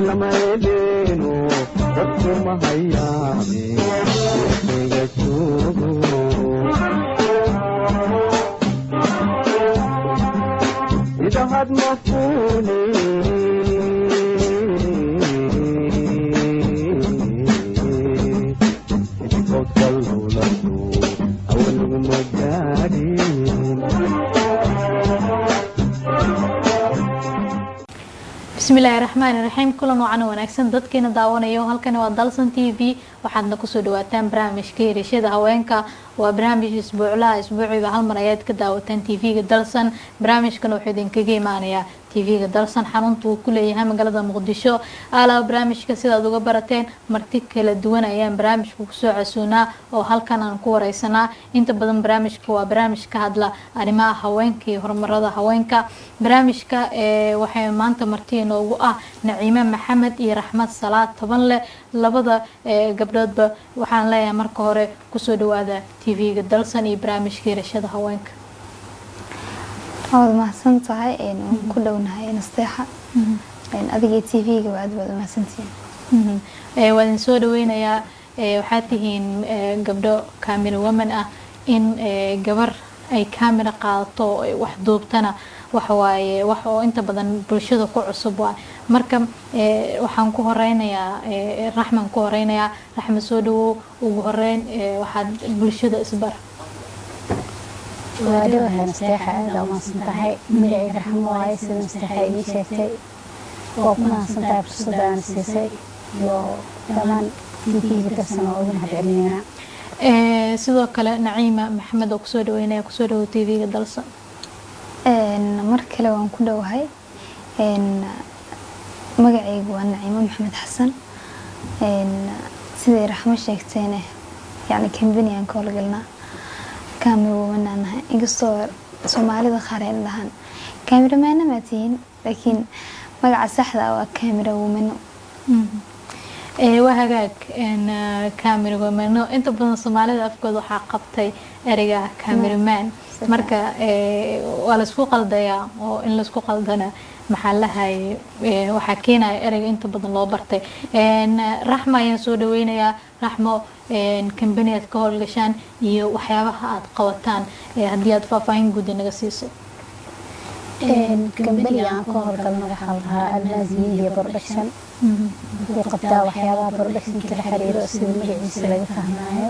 Lama eedeeno, dadku ma hayaame iga joogo. Idahad mafuule idikoodkalowlato awaluguma gaadhin. Bismillaahi raxmaani raxiim. Kulan wacan wanaagsan dadkiina daawanayo. Halkani waa Dalsan TV, waxaadna kusoo dhawaataan barnaamijka Hirashada Haweenka. Waa barnaamij isbuuclaha, isbuuciiba hal mar ayaad ka daawataan TV-ga Dalsan. Barnaamijkan wuxuu idinkaga imaanayaa TV-ga Dalsan xarunta uu ku leeyahay magaalada Muqdisho. Alaa barnaamijka sidaad uga barateen, marti kala duwan ayaan barnaamijka kusoo casuunaa oo halkan aan ku wareysanaa. Inta badan barnaamijka waa barnaamij ka hadla arrimaha haweenka iyo horumarada haweenka. Barnaamijka waxay maanta marti inoogu ah Naciime Maxamed iyo Raxmad Salaad Tobanleh. Labada gabdhoodba waxaan leeyahay, marka hore kusoo dhawaada TV-ga Dalsan iyo barnaamijka Hirashada Haweenka. Waad mahadsan tahay, waan ku dhownahay Nasteexa. Adiga TV-ga aad baad umahadsantihiin. Waa idin soo dhaweynayaa. Waxaad tihiin gabdho camera woman ah. In gabar ay camera qaadato oo ay wax duubtana waxa waaye wax oo inta badan bulshada ku cusub waay. Marka waxaan ku horeynayaa Raxman ku horeynayaa. Raxma, soo dhawow. Ugu horeyn waxaad bulshada isbar. Waa dhawahay Nasteexa, aada umahadsan tahay. Magacayga Raxmo waaye, sida Nasteexa idiin sheegtay. Waa ku mahadsan tahay fursadda aan siisay iyo dhammaan TV-ga Dalsan oo ugu mahad celinayna. Sidoo kale Naciima Maxamed oo kusoo dhaweynaya. Kusoo dhawow TV-ga Dalsan. Mar kale waan ku dhowahay. Magacaygu waa Naciimo Maxamed Xasan. Siday Raxmo sheegtayne, yani company aan ka howlgalnaa, camera woman aan nahay, inkastoo Soomaalida qaar ay dhahaan cameraman maa tihiin, laakiin magaca saxda ah waa camera womano. Waa hagaag. Camera womano, inta badan Soomaalida afkooda waxaa qabtay ereyga cameraman. Marka waa laisku qaldayaa, oo in laisku qaldana maxaa lahay waxaa keenaya ereyga inta badan loo bartay. Raxmo ayaan soo dhaweynayaa. Raxmo, company aad ka howlgashaan iyo waxyaabaha aad qabataan, haddii aad faahfaahin guud naga siiso. Kambaniga aan ka howlgalno waxaa la dhahaa Almaas Media Production. Wuxuu qabtaa waxyaabaha productionka la xiriiro, sida magaciisa laga fahmayo.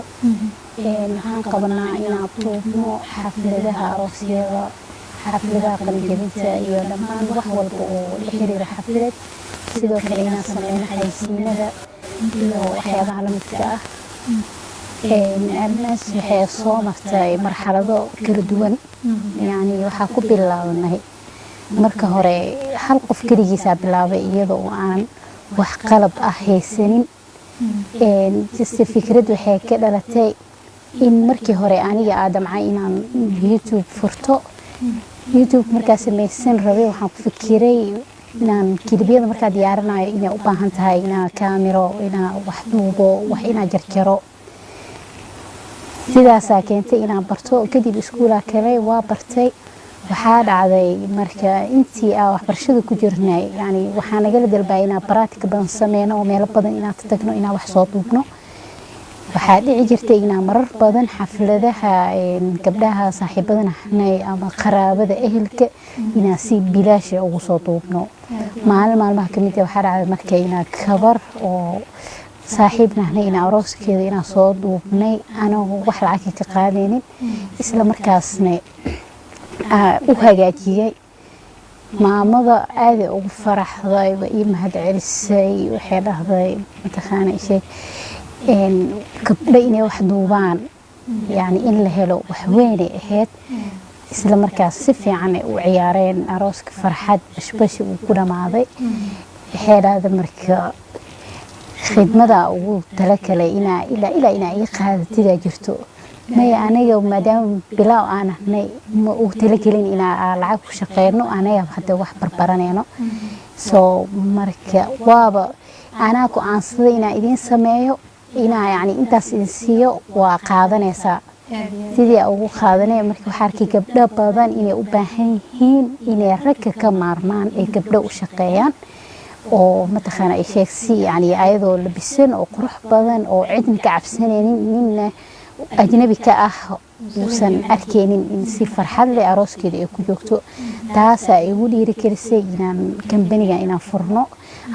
Waxaan qabanaa inaan duubno xafladaha aroosyada, xafladaha qalinjabinta iyo dhammaan wax walba oo la xiriira xaflad. Sidoo kale inaan sameyno xayeysiinada iyo waxyaabaha lamidka ah. Almaas waxay soo martay marxalado kala duwan. Yani waxaa ku bilaabnay marka hore hal qof keligiisaa bilaabay, iyada oo aan wax qalab ah haysanin. Just fikrad waxay ka dhalatay in markii hore aniga aa damcay inaan YouTube furto. YouTube markaa samaysan rabay, waxaan ku fikiray inaan clipyada markaa diyaarinayo inay u baahan tahay inaa kaamiro, inaa wax duubo, wax inaa jarjaro. Sidaasaa keentay inaan barto. Kadib iskuulaa kale waa bartay. Waxaa dhacday marka intii aa waxbarashada ku jirnay, yani waxaa nagala dalbaya inaan practice badan sameyno oo meelo badan inaan tagno, inaan wax soo duubno. Waxaa dhici jirtay inaan marar badan xafladaha gabdhaha saaxiibada nahnay ama qaraabada, ehelka, inaan si bilaasha ugu soo duubno. Maalin maalmaha kamid ah waxaa dhacday marka inaan gabar oo saaxiib nahnay inaan arooskeeda inaan soo duubnay anagoo wax lacag ka qaadaynin, isla markaasna u hagaajiyey. Maamada aaday ugu faraxday, waa ii mahad celisay. Waxay dhahday, mataqaana, sheeg gabdho inay wax duubaan, yani in la helo wax weynay ahayd. Isla markaas si fiican ay u ciyaareen arooska, farxad bashbashi uu ku dhamaaday. Waxay dhahday marka khidmada ugu talakalay inaa ilaa inaa ii qaadatidaa jirto. Maya, aniga maadaama bilaaw aan ahnay, ma ugu talagelin inaa lacag ku shaqeyno, anaga hadda wax barbaranayno. So marka waaba anaa go-aansaday inaa idiin sameeyo, inaa yani intaas idin siiyo, waa qaadanaysaa. Sidii ugu qaadanay marka waxaa arkay gabdho badan inay u baahan yihiin inay ragga ka maarmaan ay gabdho u shaqeeyaan. Oo mataqaana ay sheegsi, yani ayadoo labisan oo qurux badan oo cidna ka cabsanaynin, ninna ajnabi ka ah uusan arkaynin, in si farxad leh arooskeeda ay ku joogto. Taasaa igu dhiirigelisay inaan kambaniga inaan furno.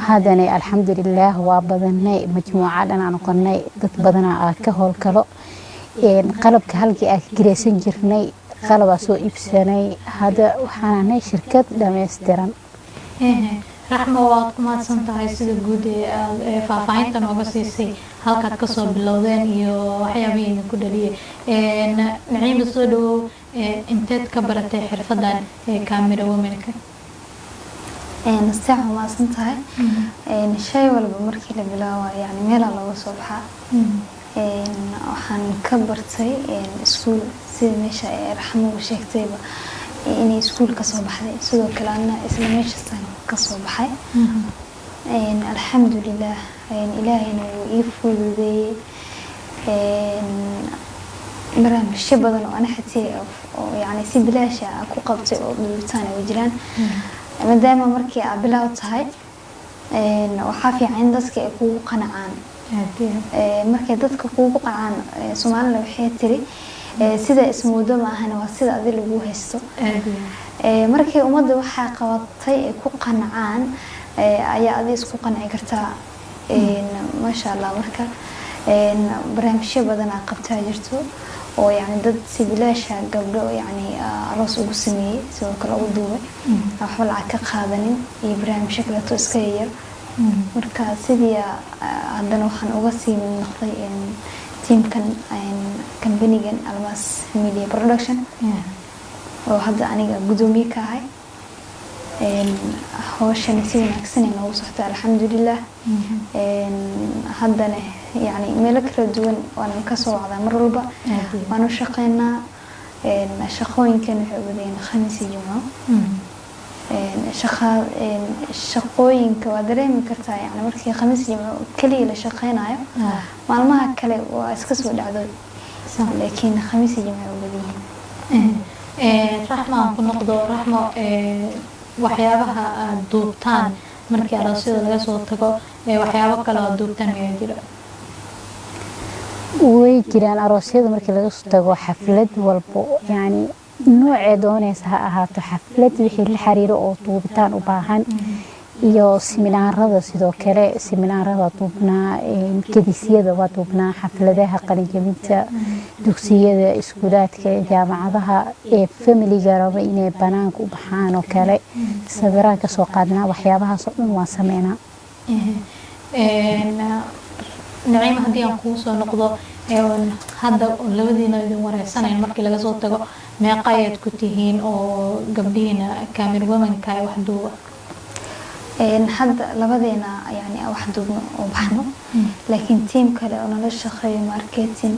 Haddana alxamdulilaah, waa badanay, majmuuca dhan aan noqonay, dad badanaa aa ka howlgalo. Qalabka halkii aa ka kireysan jirnay, qalabaa soo iibsanay. Hadda waxaan ahnay shirkad dhammaystiran. Raxmo, waad ku mahadsan tahay sida guud ee aad faahfaahinta nooga siisay halkaad kasoo bilowdeen iyo waxyaabihii idinku dhaliyay. Naciima, soo dhawow. Inteed ka baratay xirfadan ee camera womanka? Nasteex, waa mahadsan tahay. Shay walba markii la bilaabo, yani meelaa looga soo baxaa. Waxaan ka bartay iskuul, sida meesha Raxmo u sheegtayba inay iskuul kasoo baxday. Sidoo kale anna isla meeshaasaan kasoo baxay. Alxamdulilah, Ilaahayna wuu ii fududeeyey. Barnaamijyo badan oo ana xatii oo yani si bilaash ah ku qabtay oo duubitaan ay jiraan, maadaama markii aa bilaaw tahay, waxaa fiican in dadka ay kugu qanacaan. Markay dadka kugu qancaan, Soomaalida waxay tiri, sida ismoodo ma ahana, waa sida adi lagu haysto. Markay ummadda waxaa qabatay ay ku qancaan, ayaa adi isku qanci kartaa. Maasha Allah, marka barnaamijyo badan aa qabtaa jirto oo yani dad si bilaasha gabdho yani aroos ugu sameeyey, sidoo kale ugu duubay, waxba lacag ka qaadanin, iyo barnaamijyo kaleeto iska yaryar. Marka sidii haddana waxaan uga sii mid noqday tiimkan kambanigan Almas Media Production, oo hadda aniga guddoomiye ka ahay. Hawshani si wanaagsan ay noogu socota, alxamdulilah. Haddana yani meelo kala duwan waana kasoo wacdaa mar walba, waan u shaqeynaa. Shaqooyinkan waxay wadeen Khamiis iyo Jimco. Shaqooyinka waa dareemi kartaa, yani markii Khamiis, Jimco keliya la shaqeynayo, maalmaha kale waa iska soo dhacdo, laakiin Khamiis iyo Jimco u badan yihiin. Raxma aan ku noqdo. Raxmo, waxyaabaha aada duubtaan markii aroosyada laga soo tago, waxyaabo kale oo aad duubtaan miyaa jira? Way jiraan. Aroosyada markii laga soo tago, xaflad walbo, yani noocee doonaysa ha ahaato, xaflad wixii la xiriiro oo duubitaan u baahan, iyo siminaarada sidoo kale, siminaarada duubnaa, kedisyada waa duubnaa, xafladaha qalinjabinta dugsiyada, iskuulaadka, jaamacadaha, ee familiga raba inay banaanka u baxaan oo kale, sawiraan kasoo qaadnaa. Waxyaabahaas oo dhan waan sameynaa. Naciima, haddii aan kugu soo noqdo, hadda labadiina idin wareysanayn markii laga soo tago, meeqa ayaad ku tihiin oo gabdhihiina camera womanka wax duuba? Hadda labadeena yani wax duubno oo baxno, laakiin tiim kale oo nala shaqeeyo marketing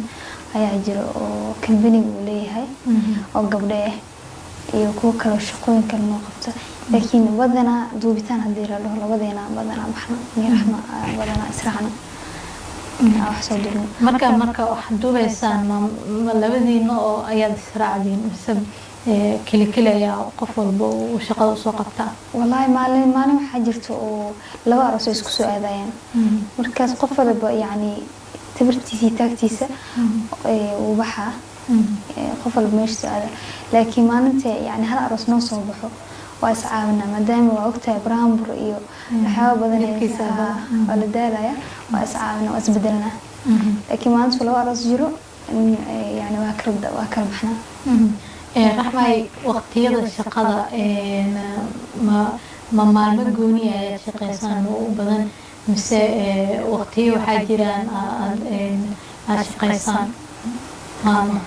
ayaa jira oo kambaniga uu leeyahay, oo gabdho ah, iyo kuwo kale oo shaqooyin kale noo qabta. Laakiin badanaa duubitaan haddii la dhaho, labadeena badanaa baxno, ni Raxma badanaa israacno, wax soo duubno. Marka wax duubaysaan, ma labadiina oo ayaad israacdiin mise keli keli ayaa qof walba uu shaqada usoo qabtaa? Wallaahi, maalin maalin waxaa jirta oo laba aroos ay isku soo aadayaan. Markaas qof walba yacni tabartiisa iyo taagtiisa uu baxaa, qof walba meesha soo aada. Laakiin maalinta yani hal aroos noo soo baxo, waa is caawinaa, maadaama waa ogtahay buraanbur iyo waxyaaba badan Dhibkiisa badan. Waa la daalaya, waa is caawinaa, waa isbedelnaa. Laakiin maalintu laba aroos jiro, yani waa kala baxnaa. Raxmay, waqtiyada shaqada, ma maalmo gooni ayaad shaqeysaan oo u badan, mise waqtiyo waxaa jiraan aad shaqeysaan maalmo?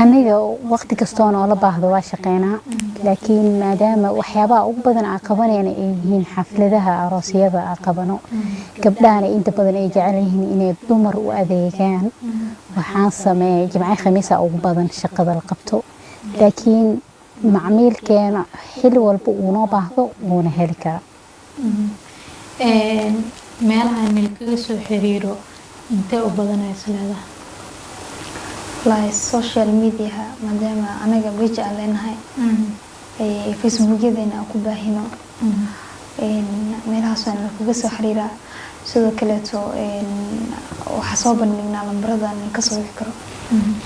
Aniga waqti kastoo noola baahdo waa shaqeynaa, laakiin maadaama waxyaabaha ugu badan aan qabanayna ay yihiin xafladaha aroosyada aan qabano, gabdhahana inta badan ay jecel yihiin inay dumar u adeegaan, waxaan sameeyay Jimce, Khamiisa ugu badan shaqada la qabto. Laakiin macmiilkeena xili walba uu noo baahdo wuuna heli karaa. Meelaha nilkaga soo xiriiro intee u badan ay is leedahay? Wallaahi, social mediaha, maadaama anaga page aan leenahay, facebookyadeena aan ku baahino. Meelahaas waa kaga soo xiriiraa. Sidoo kaleeto waxaa soo bandhignaa lambarada aan kasoo wixi karo.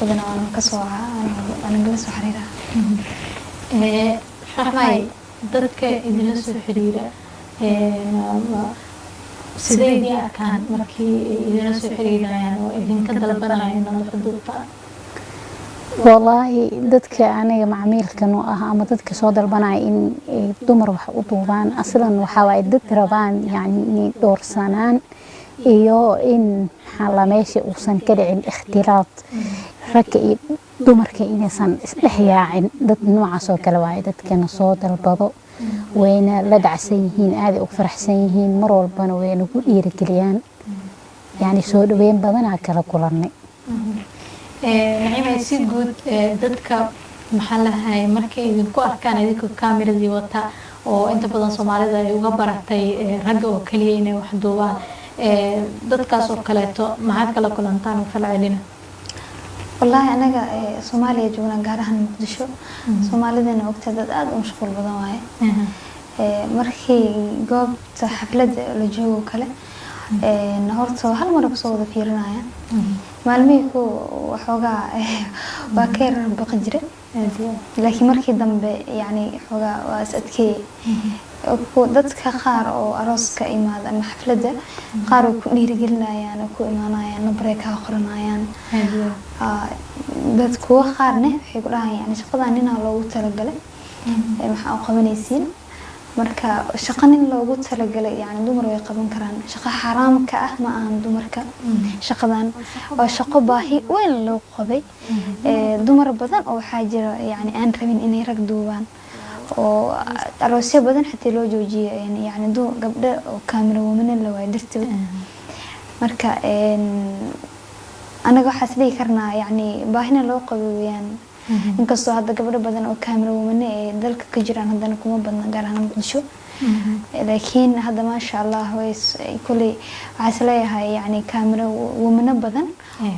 Badanaa waan kasoo wacaa, nagala soo xiriiraa. Raxmay, dadka idinla soo xiriira sidee idin arkaan markii ay idinla soo xiriirayaan oo idinka dalbanayaan inaad wax duubtaan? Wallaahi, dadka aniga macmiilkan u ah ama dadka soo dalbanaya in ay dumar wax u duubaan, aslan waxaa waaye dad rabaan yani inay doorsanaan iyo in maxaa la meesha uusan ka dhicin ikhtilaad, ragga iyo dumarka inaysan isdhex yaacin. Dad noocaas oo kale waaye dadkana soo dalbado, wayna la dhacsan yihiin, aaday ugu faraxsan yihiin, mar walbana wayna ku dhiirigeliyaan. Yani soo dhaweyn badanaa kala kulanay. Nacimay, si guud dadka maxaa lahay markay idinku arkaan idinkoo kaamiradii wata, oo inta badan Soomaalida ay uga baratay ragga oo kaliya inay wax duubaan, dadkaas oo kaleeto maxaad kala kulantaan oo falcelina? Wallaahi, anaga Soomaaliya joognaa, gaar ahaan Muqdisho. Soomaalidana ogtaa, dad aada u mashquul badan waaye. Markii goobta xafladda la joogo kale, horta hal mar kusoo wada fiirinayaan. Maalmihii ku waxoogaa waa ka yar baqi jire, laakiin markii dambe yani xoogaa waa is adkeeyey. Dadka qaar oo arooska imaada ama xafladda qaar way ku dhiirigelinayaan oo ku imaanayaan, nambaray kaa qoranayaan. Dad kuwa qaarne waxay ku dhahayaan yani shaqadan ninaa loogu talagalay, maxaa u qabanaysiin? Marka shaqo nin loogu talagalay yani dumar way qaban karaan. Shaqo xaraam ka ah ma ahan dumarka. Shaqadan waa shaqo baahi weyn loo qabay. Dumar badan oo waxaa jira yani aan rabin inay rag duubaan, oo aroosyo badan xataa loo joojiyay yani gabdho oo camera woman la waayo dartood. Marka anaga waxaas dhihi karnaa yani baahina loo qabo weeyaan. Inkastoo hadda gabdho badan oo camera woman ee dalka ka jiraan, haddana kuma badna, gaar ahaan Muqdisho. Laakiin hadda maasha Allah way kuley waxaa is leeyahay yani camera womano badan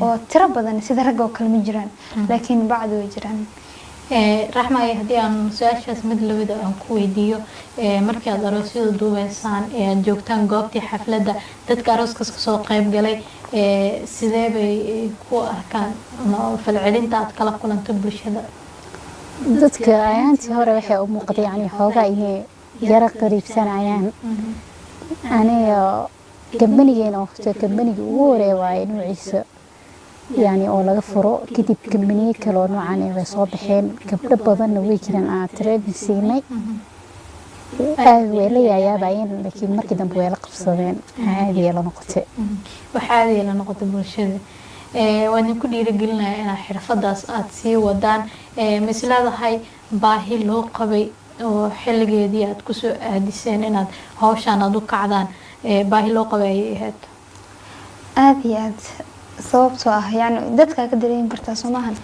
oo tiro badan sida ragga oo kale ma jiraan, laakiin bacdi way jiraan. Raxmay, haddii aan su-aashaas mid lamida aan ku weydiiyo, markii aad aroosyada duubeysaan ee aad joogtaan goobtii xafladda, dadka arooskaas kasoo qayb galay sidee bay ku arkaan ama falcelinta aad kala kulanto bulshada? Dadka ayaantii hore waxay u muuqatay yani xoogaa inay yara qariibsanayaan. Aniga kambanigeena horta kambanigii ugu horeeya waaye nuuciisa yani oo laga furo. Kadib kambaniyo kale oo noocan way soo baxeen, gabdho badanna way jiraan aan training siinay. Aad way la yaayabayeen, laakiin markii dambe way la qabsadeen, caadiya la noqotay. Wax caadiya la noqotay bulshada. Waa idinku dhiirigelinaya inaad xirfadaas aada sii wadaan. Ma isleedahay baahi loo qabay oo xilligeedii aad kusoo aadiseen inaad hawshaan aad u kacdaan, baahi loo qabay ayay ahayd? Aada iyo aad, sababtoo ah yani dadkaa ka dareemi kartaa soo maahan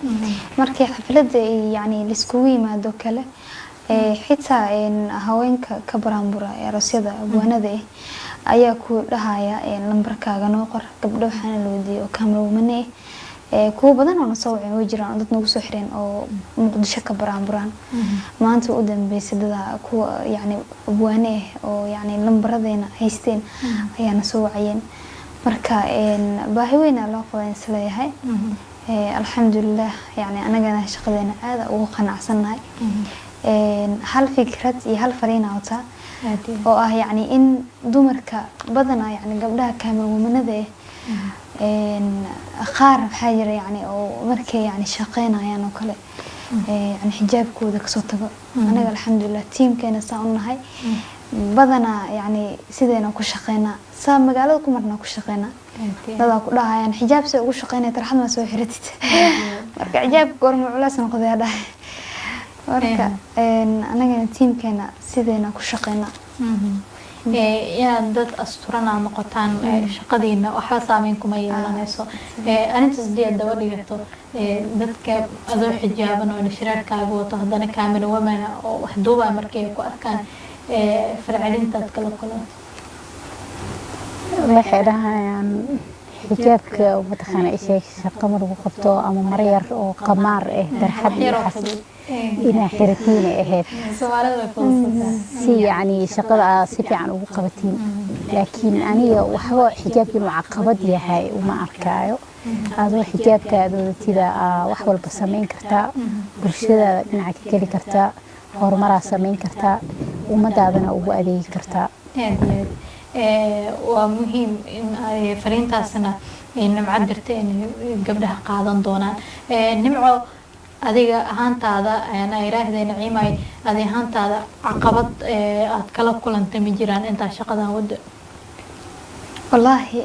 markii xafladda yani laiskugu yimaado kale, xitaa haweenka ka baraanbura ee aroosyada abwaanada ah ayaa ku dhahaya lambarkaaga noo qor. Gabdho waxaana la weydiiyey oo camera woman ah, kuwo badan oo nasoo waceen way jiraan, oo dad nagu soo xireen oo Muqdisho ka baraanburaan. Maanta u dambeysay dada kuwa yani abwaane ah oo yani lambaradeena haysteen ayaa nasoo wacayeen. Marka baahi weyn aa loo qabaa isleeyahay. Alxamdulilah, yani anagana shaqadeena aada ugu qanacsannahay. Hal fikrad iyo hal fariina wataa oo ah yani in dumarka badanaa, yani gabdhaha camera womanada ah, qaar waxaa jira yani oo markay yani shaqeynayaan oo kale yani xijaabkooda kasoo tago. Anaga alxamdulilah tiimkeena saa u nahay, badanaa yani sideena ku shaqeynaa, saa magaalada ku marnaa ku shaqeynaa. Dadaa ku dhahayaan xijaab see ugu shaqeynaya, tarxad maa soo xiratid? Marka xijaabka goorma culays noqday dhahay. Marka anagana tiimkeena sideena ku shaqeynaa. Inaad dad asturan aad noqotaan, shaqadiina waxba saameyn kuma yeelanayso. Arrintaas haddii aad daba dhigato, dadka adoo xijaaban oo indhashareerkaaga wato haddana camera woman oo wax duubaa markay ku arkaan, falcelintaad kala kulanto? Waxay dhahayaan Xijaabka mataqaana isheeg shaqo ma lagu qabto, ama maro yar oo qamaar ah, darxad iyo Yar oo waxaas fudud. Inaa xiratiin ay ahayd. Soomaalida way fududsantahay. Si yacni shaqada aad si fiican ugu qabatiin, laakiin aniga waxba xijaabka inuu caqabad yahay uma arkaayo. Adoo xijaabka aad wadatida aa wax walba samayn kartaa, bulshadaada dhinaca ka geli kartaa, horumaraa samayn kartaa, ummadaadana ugu adeegi kartaa. Aad iyo aad. Waa muhiim in ay fariintaasna ay Nimco dirta in gabdhaha qaadan doonaan. Nimco, adiga ahaantaada, ay iraahdee Naciimay, adi ahaantaada caqabad aad kala kulantay ma jiraan intaa shaqadan wada? Wallaahi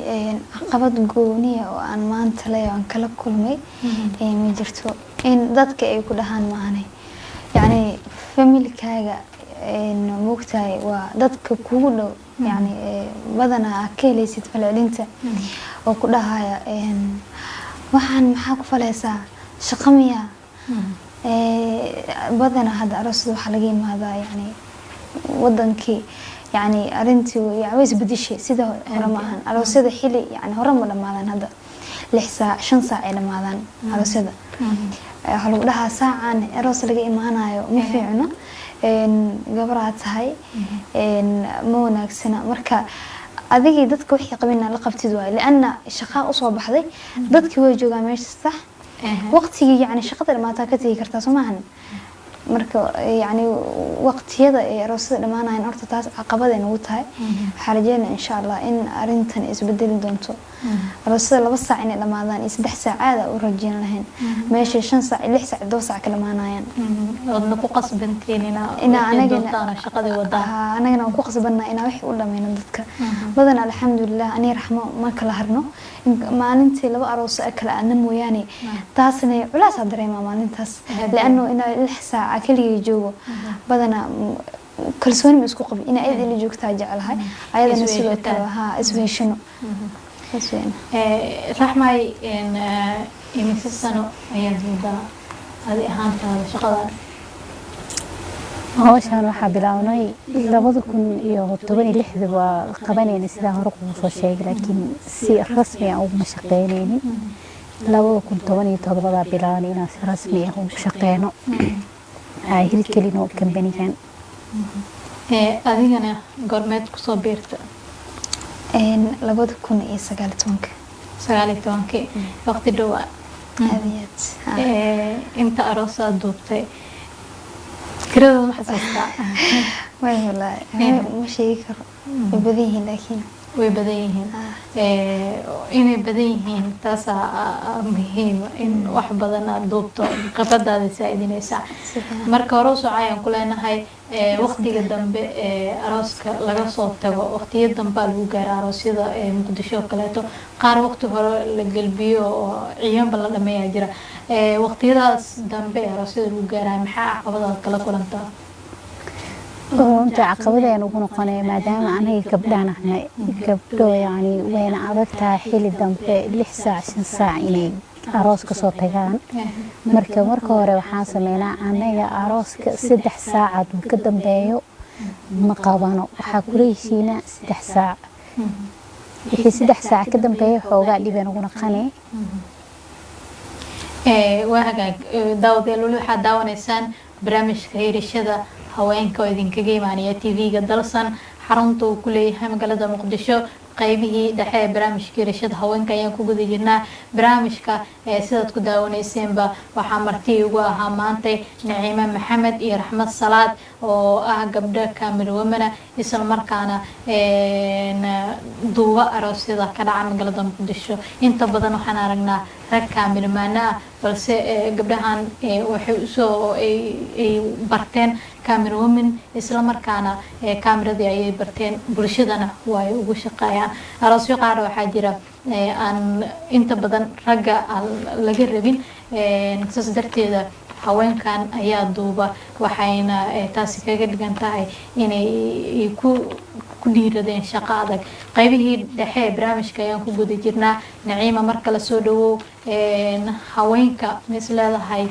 caqabad gooniya oo aan maanta leeyahay aan kala kulmay ma jirto, in dadka ay ku dhahaan maahane. Yacni familkaaga moogtahay, waa dadka kugu dhow, yacni badanaa aad ka helaysid falcelinta oo ku dhahaya waxaan maxaa ku falaysaa, shaqo miyaa? Badanaa hadda aroosada waxaa laga imaadaa yacni wadankii, yacni arrintii way isbedeshay, sida hore ma ahan. Aroosyada xili yani hore ma dhamaadaan, hadda 6 saac, 5 saac ay dhamaadaan aroosyada. Waxaa lagu dhahaa saacan aroos laga imaanayo ma fiicno, gabaraa tahay, ma wanaagsana. Marka adigii dadka wixii qabin la qabtid waayo, lianna shaqaa usoo baxday, dadkii way joogaan meesha, sax waqtigii yani shaqada dhamaataa ka tegi kartaa, soo maahan? Marka yani waqtiyada ay aroosyada dhamaanayaan horta taas caqabad ay nagu tahay. Waxaa rajeynaya insha Allah in arrintan isbedeli doonto, aroosyada 2 saac inay dhamaadaan iyo 3 saac aada u rajeyn lahayn, meeshay 5 saac, 6 saac, 7 saac ka dhamaanayaan. Oodna ku qasbantiin inaa inaa wixii anagana doontaan oo shaqadii wadaan. Haa, anagana waan ku qasbanaa inaa wixii u dhameyno dadka badan. Alxamdulilah, ani Raxmo ma kala harno. Maalintii laba aroos oo kala aadna mooyaane, taasna culaasaa dareemaa maalintaas, liano inaa 6 saaca keligay joogo badanaa kalsooni ma isku qabin. Inaa ayada ila joogtaa jeclahay, ayadana sidoo kale haa isweheshano, saas weeyaan. Raxmay, imise sano ayaad wadaa adi ahaantaada shaqadan? Hawshan waxaa bilownay 2016. Waa qabanayna sidaa hore kugu soo sheegay, laakiin si rasmi ah uguma shaqeynaynin. 2017-daa bilownay inaan si rasmi ah ugu shaqeyno, aa hirgelino kambanigan. Adigana goormeed kusoo biirta? 2019-ka. 19-kii, waqti dhowaa. Aad iyo aad haa. Inta aroos aad duubtay tiradooda ma xasuustaa? Way wallaahi ma sheegi karo, way badan yihiin laakiin. Way badan yihiin. Inay badan yihiin taasaa muhiim in wax badan aad duubto, khibradaada saa-idinaysa. Si fiican. Marka hore u soco ayaan ku leenahay. Waqtiga dambe ee arooska laga soo tago, waqtiyo dambaa lagu gaara aroosyada ee Muqdisho oo kaleeto, qaar waqti hore la gelbiyo oo ciyaanba la dhameeyaa jira. Waqtiyadaas dambe ee aroosyada lagu gaaraya maxaa caqabadaad kala kulantaa? Runta caqabadeen ugu noqonaya, maadaama anaga gabdhaan ahnay, gabdho yacni wayna adag tahay xili dambe 6 saac, 5 saac inay aroos kasoo tagaan. Marka hore waxaan sameynaa anaga arooska 3 saac hadduu ka dambeeyo ma qabano. Waxaa kula heshiinaa 3 saac. Wixii 3 saac ka dambeeya xoogaa dhibeen ugu naqanee. Waa hagaag. Daawadayaal, weli waxaad daawanaysaan barnaamijka Hiirashada Haweenka oo idinkaga imaanaya TV-ga Dalsan, xarunta uu ku leeyahay magaalada Muqdisho. Qaybihii dhexe ee barnaamijka Hiirashada Haweenka ayaan ku guda jirnaa. Barnaamijka sidaad ku daawaneyseenba waxaa marti ugu ahaa maantay Naciime Maxamed iyo Raxmad Salaad oo ah gabdho camerawoman, isla markaana duuba aroosyada ka dhaca magaalada Muqdisho. Inta badan waxaan aragnaa rag cameraman ah, balse gabdhahan waxay usoo ay barteen camera woman, isla markaana cameradii ayay barteen, bulshadana waa ay ugu shaqeeyaan. Aroosyo qaar waxaa jira aan inta badan ragga aan laga rabin, saas darteeda haweenkan ayaa duuba, waxayna taasi kaga dhigan tahay inay ku dhiiradeen shaqo adag. Qaybihii dhexe ee barnaamijka ayaan ku guda jirnaa. Naciima, mar kale soo dhawow. Haweenka ma is leedahay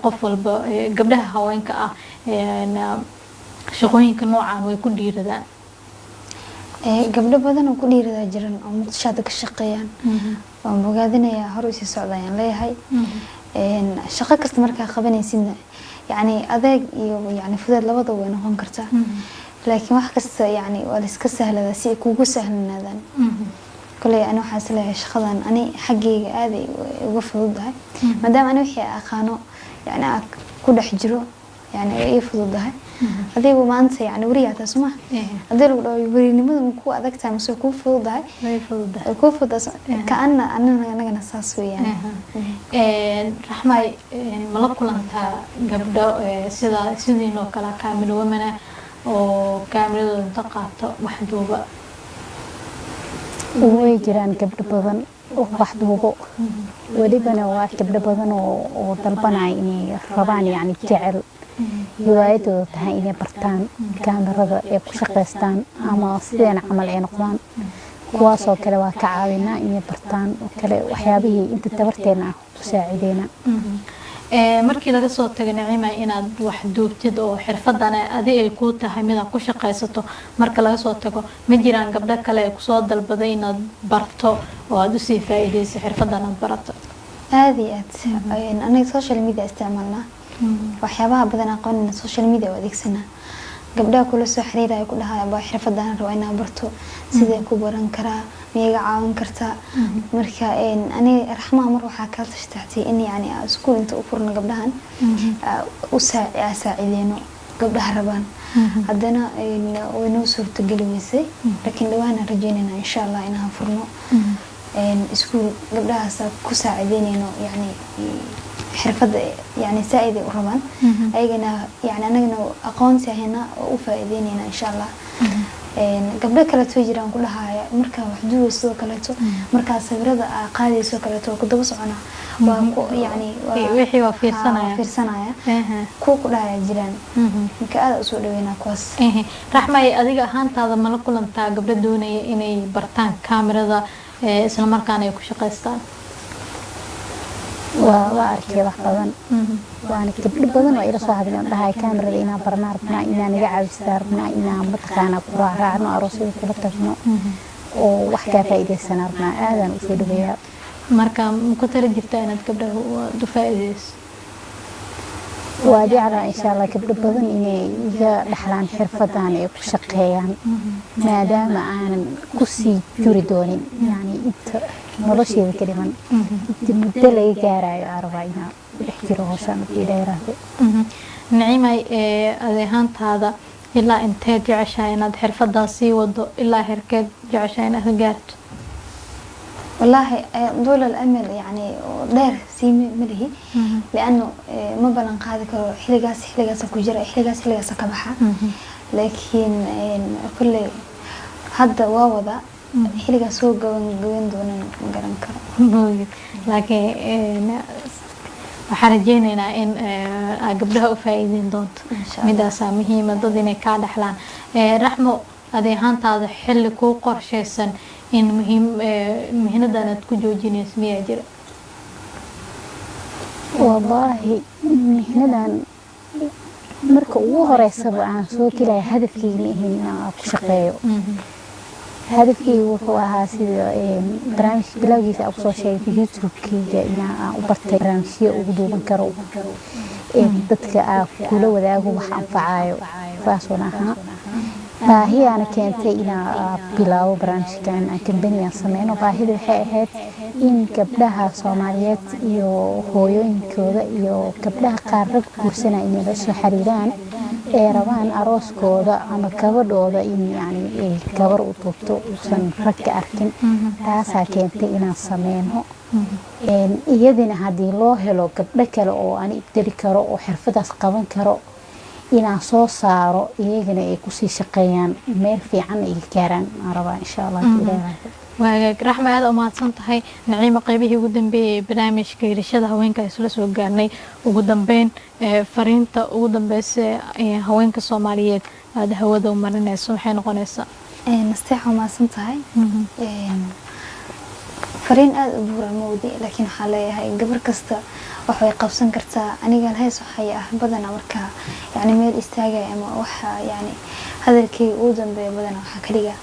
qof walba, gabdhaha haweenka ah, shaqooyinka noocan way ku dhiiradaan? Gabdho badan oo ku dhiiradaa jiran oo Muqdisho hadda ka shaqeeyaan, waan bogaadinayaa, hor usii socda ayaan leeyahay. Shaqo kasta markaa qabanaysidna, yacni adeeg iyo yani fudeed labadaba way noqon kartaa, laakiin wax kasta yani waa la iska sahladaa si ay kugu sahlanaadaan. Koley ani waxaa is leeyahay shaqadan ani xaggayga aad ay uga fududahay, maadaama ani wixii aqaano yani aan ku dhex jiro, yani way ii fududahay. Adigu maanta yani weriyaa taas ma haddii lagu dhaho werinimadu ma ku adag tahay mase kuu fududahay? Way fududahay. Way kuu fududahay, kaana anagana saas weeyaan. Raxmay, ma la kulantaa gabdho sida sidiinoo kale camera woman ah oo kaamiradooda inta qaato wax duuba? Way jiraan gabdho badan oo wax duubo, welibana waa gabdho badan oo dalbanaya inay rabaan, yani jecel hiwaayadooda tahay inay bartaan kaamirada, ay ku shaqaystaan ama sideena camal ay noqdaan. Kuwaasoo kale waa ka caawinaa inay bartaan oo kale, waxyaabihii inta tabarteena ah ku saacideyna. Markii laga soo tago, Naciima, inaad wax duubtid oo xirfadan adi ay kuu tahay midaad ku shaqaysato, marka laga soo tago, ma jiraan gabdho kale ee kusoo dalbaday inaad barto oo aada usii faa-iideyso xirfadan aad barato? Aada iyo aad. Aniga social media isticmaalnaa, waxyaabaha badan aqoonina social media u adeegsanaa. Gabdhaha kula soo xiriiraya, ku dhahaya, baa xirfadan raba inaan barto, sidee ku baran karaa, miyaga caawin kartaa? Marka aniga Raxmaha mar waxaa kala tashtaxtay in yani iskuul inta u furno gabdhahan u saacideyno gabdhaha rabaan. Haddana way noo suurtageli weysay, laakiin dhawaan rajeynayna insha Allah inaan furno iskuul gabdhahaas ku saacideynayno, yani xirfadda yani saa-id ay u rabaan ayagana, yani anagana aqoonsi ahayna oo u faa'iideynayna insha Allah. Gabdho kaleeto jiraan ku dhahaya markaa wax duubayso sidoo kaleeto, markaa sawirada aa qaadayso kaleeto, waa ku daba soconaa, waa ku yani wixii waa fiirsanaya. Waa fiirsanaya kuwa ku dhahaya jiraan. Marka aada usoo dhaweynaa kuwaas. Raxmay, adiga ahaantaada mala kulantaa gabdho doonaya inay bartaan kaamirada isla markaana ay ku shaqaystaan? Waa arkay wax badan, waana gabdho badan oo ila soo hadleen, dhahay kaamirada inaan barnaa rabnaa, inaan naga caawistaa rabnaa, inaan mataqaanaa ku raacraacno aroosyada, kula tagno oo wax kaa faa'iidaysanaa rabnaa. Aadaan usoo dhaweeyaa. Marka ma ku tali jirtaa inaad gabdhaha aad u faa'iideyso? Waa jeclaa insha Allah gabdho badan inay iga dhaxlaan xirfadan ay ku shaqeeyaan, maadaama aanan kusii juri doonin, yani inta nolosheeda ka dhiman, inta muddo laga gaarayo aan rabaa inaan ku dhex jiro hawshaan hadii Ilaah yiraahdo. Naciimay, adi ahaantaada ilaa inteed jeceshahay inaad xirfadaas sii wado? Ilaa herkeed jeceshahay inaad ka gaarto? والله طول الأمل يعني dheer sii ma lihi, لأنه ma balan qaadi karo xiligaas xiligaas ku jira, xiligaas xiligaas ka baxa, laakiin kulley hadda waa wada, xiligaas soo gaban gaban doonan ma garan karo. Laakiin waxaan rajeyneynaa in aad gabdhaha u faa'iideyn doonto. Insha Allah. Midaasaa muhiima, dad inay kaa dhexlaan. Raxmo, adi ahaantaada xilli kuu qorsheysan in muhiim mihnadan aad ku joojinayso miyaa jira? Wallaahi mihnadan marka ugu horeysaba aan soo gelaya hadafkeyga ma ahayn inaan ku shaqeeyo. Hadafkeyga wuxuu ahaa, sida barnaamijka bilowgiisa aan kusoo sheegay, YouTube-keyga inaan aan u bartay barnaamijyo ugu duuban karo, dadka aan kula wadaago wax anfacayo, saasuun ahaa. Baahiyaana keentay inaan bilaabo barnaamijkan, aan kambanigan sameyno. Baahida waxay ahayd in gabdhaha Soomaaliyeed iyo hooyooyinkooda iyo gabdhaha qaar rag guursanaya inay la soo xiriiraan, ee rabaan arooskooda ama gabadhooda in yani ay gabar u duubto uusan ragka arkin. Taasaa keentay inaan sameyno. Iyadina haddii loo helo gabdho kale oo aan ibdeli karo oo xirfadaas qaban karo, inaan soo saaro, iyagana ay kusii shaqeeyaan, meel fiican ay gaaraan aan rabaa insha Allah haddii Ilaahay raaxo. Waagaag Raxma, aada umahadsan tahay. Naciima, qeybihii ugu dambeeyay ee barnaamijka Hiirashada Haweenka isla soo gaarnay. Ugu dambeyn, fariinta ugu dambeysa ee haweenka Soomaaliyeed aada hawada u marinayso maxay noqonaysaa? Nasteexa, mahadsan tahay. Fariin aada u buuran ma wadi, laakiin waxaa leeyahay gabar kasta wax way qabsan kartaa. Aniga hees waxay ah badanaa markaa yani meel istaagaya ama waxa yani Hadalkayga ugu dambeeya badanaa waxaa ka dhigaa,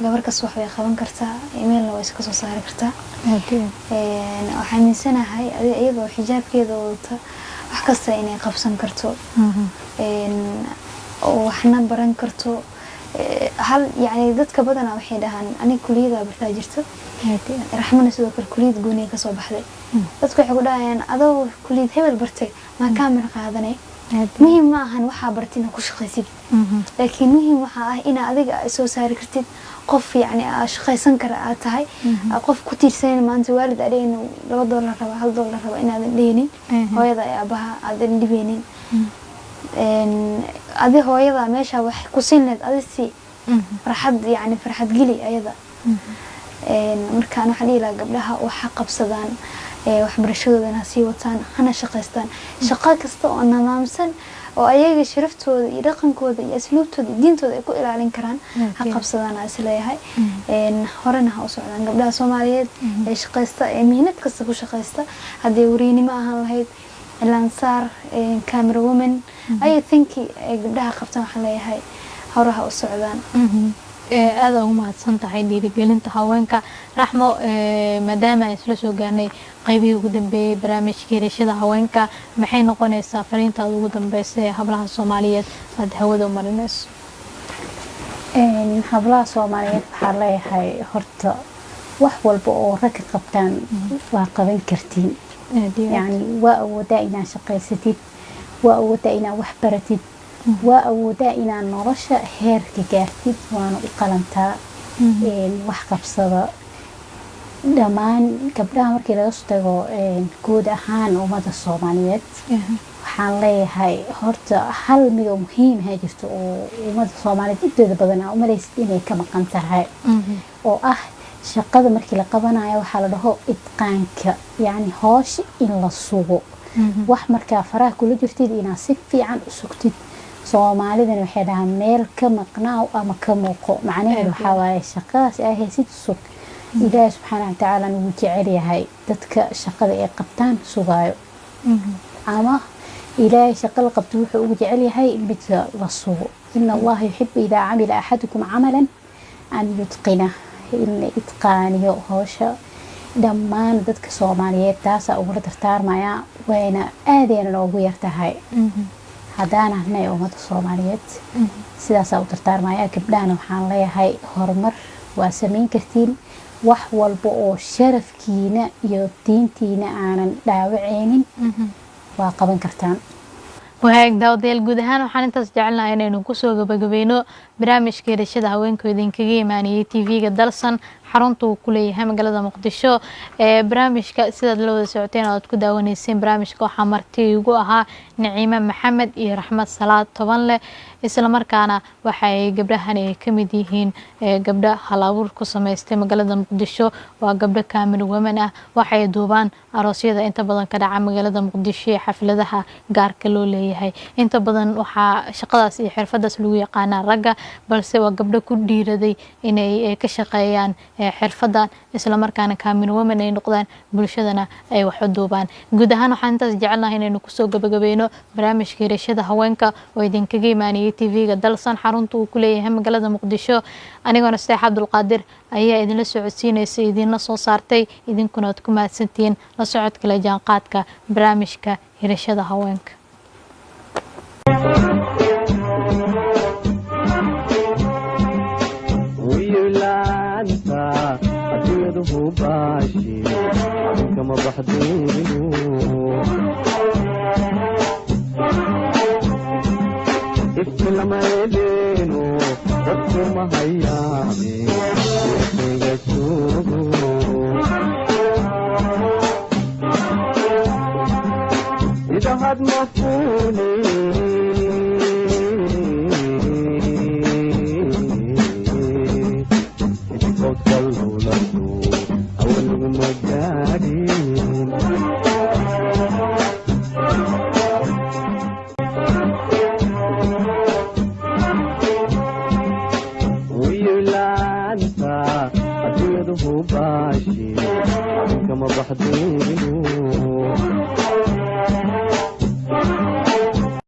gabar kasta wax way qaban kartaa, meelna way iska soo saari kartaa. Waxaan aaminsanahay iyadoo xijaabkeeda wadata wax kasta inay qabsan karto, oo waxna baran karto. Hal yacni dadka badanaa waxay dhahaan, aniga kuliyada bartaa jirto, Raxmana sidoo kale kuliyad gooniya kasoo baxday. Dadku waxay ku dhahayaan, adoo kuliyad hebel bartay maa kaamir qaadanay? Muhiim ma ahan waxaa bartay inaad ku shaqaysid, laakiin muhiim waxaa ah inaa adiga soo saari kartid, qof yacni aa shaqaysan kara aad tahay, qof ku tiirsanin maanta waalid aa dhehaynin $2 raba, $1 raba inaadan dhehinin, hooyada iyo aabaha aadan dhibeynin. Adi hooyada meesha wax ku siin lahayd, adi si farxad, yacni farxad geli ayada. Markaan waxaan dhihi lahaa gabdhaha waxa qabsadaan, waxbarashadoodana ha sii wataan, hana shaqaystaan, shaqo kasta oo nidaamsan oo ayaga sharaftooda iyo dhaqankooda iyo asluubtooda iyo diintooda ay ku ilaalin karaan ha qabsadaan aa isleeyahay. Horena ha u socdaan gabdhaha Soomaaliyeed ee shaqaysta, ee mihnad kasta ku shaqaysta, haddii wariynimo ahaan lahayd, cilaansaar, camera woman, I think ay gabdhaha qabtaan. Waxaan leeyahay hore ha u socdaan. Aada ugu mahadsan tahay dhiirigelinta haweenka, Raxmo. Maadaama aan isla soo gaarnay qaybihii ugu dambeeyey barnaamijka Hirashada Haweenka, maxay noqonaysaa fariintaada ugu dambeysa ee hablaha Soomaaliyeed aada hawada u marinayso? Hablaha Soomaaliyeed waxaa leeyahay, horta wax walba oo ragga qabtaan waa qaban kartiin. Yani waa awoodaa inaad shaqaysatid, waa awoodaa inaad wax baratid, waa awoodaa inaad nolosha heerka gaartid, waana u qalantaa. Wax qabsada dhammaan gabdhaha markii laga soo tago, guud ahaan ummadda Soomaaliyeed waxaan leeyahay, horta hal mid oo muhiim ha jirto oo ummadda Soomaaliyeed inteeda badan aa umalaysid inay ka maqan tahay, oo ah shaqada markii la qabanayo waxaa la dhaho itqaanka, yacni hoosha in la sugo. Wax markaa faraha kula jirtid inaad si fiican u sugtid. Soomaalidana waxay dhahaan meel ka maqnaaw ama ka muuqo. Macnaheedu waxaa waaye shaqadaas aa haysid sug. Ilaahi subxaana watacaala wuu jecel yahay dadka shaqada ay qabtaan sugaayo, ama Ilaahay shaqa la qabto wuxuu ugu jecel yahay midka la sugo. Ina Allaha yuxibu idaa camila axadukum camalan an yutqina, in la itqaaniyo howsha. Dhammaan dadka Soomaaliyeed taasaa ugula dardaarmaya, wayna aadayna noogu yartahay haddaan ahnay ummadda Soomaaliyeed. Sidaasaa u dardaarmaya. Gabdhahana waxaan leeyahay, horumar waa samayn kartiin, wax walba oo sharafkiina iyo diintiina aanan dhaawaceynin waa qaban kartaan. Wahagaag daawadayaal, guud ahaan waxaan intaas jecelnahay inaynu kusoo gabagabeyno barnaamijka Hirashada Haweenka oo idinkaga imaaniyey TV-ga Dalsan, xarunta uu ku leeyahay magaalada Muqdisho. Ee barnaamijka sidaad la wada socoteen oo aad ku daawaneyseen, barnaamijka waxaa marti igu ahaa Naciime Maxamed iyo Raxmad Salaad Tobanleh, islamarkaana waxay gabdhahan ay kamid yihiin gabdho hal abuur ku sameystay magaalada Muqdisho. Waa gabdho camera women ah. Waxay duubaan aroosyada inta badan ka dhaca magaalada Muqdisho ee xafladaha gaarka loo leeyahay. Inta badan waxaa shaqadaas iyo xirfadaas lagu yaqaanaa ragga, balse waa gabdho ku dhiiraday inay ka shaqeeyaan xirfadan, islamarkaana camera women ay noqdaan, bulshadana ay wax u duubaan. Guud ahaan waxaan intaas jecelnahay inaynu kusoo gabagabeyno barnaamijka Hirashada Haweenka oo idinkaga imaaniyey TV-ga Dalsan, xarunta uu ku leeyahay magaalada Muqdisho. Anigoona Seex Cabdulqaadir ayaa idinla socodsiinaysa, idinla soo saartay, idinkuna aad ku mahadsantihiin la socodka, la jaanqaadka barnaamijka Hirashada Haweenka. Wiilaanta adduunyaduhu baashi kama baxdaynu ifki lama eleeno, dadku ma hayaame iga joogo. Idahad mafuule awaluguma gaadhin. Wiilaanta adduunyaduhu baashi kama baxdaynu.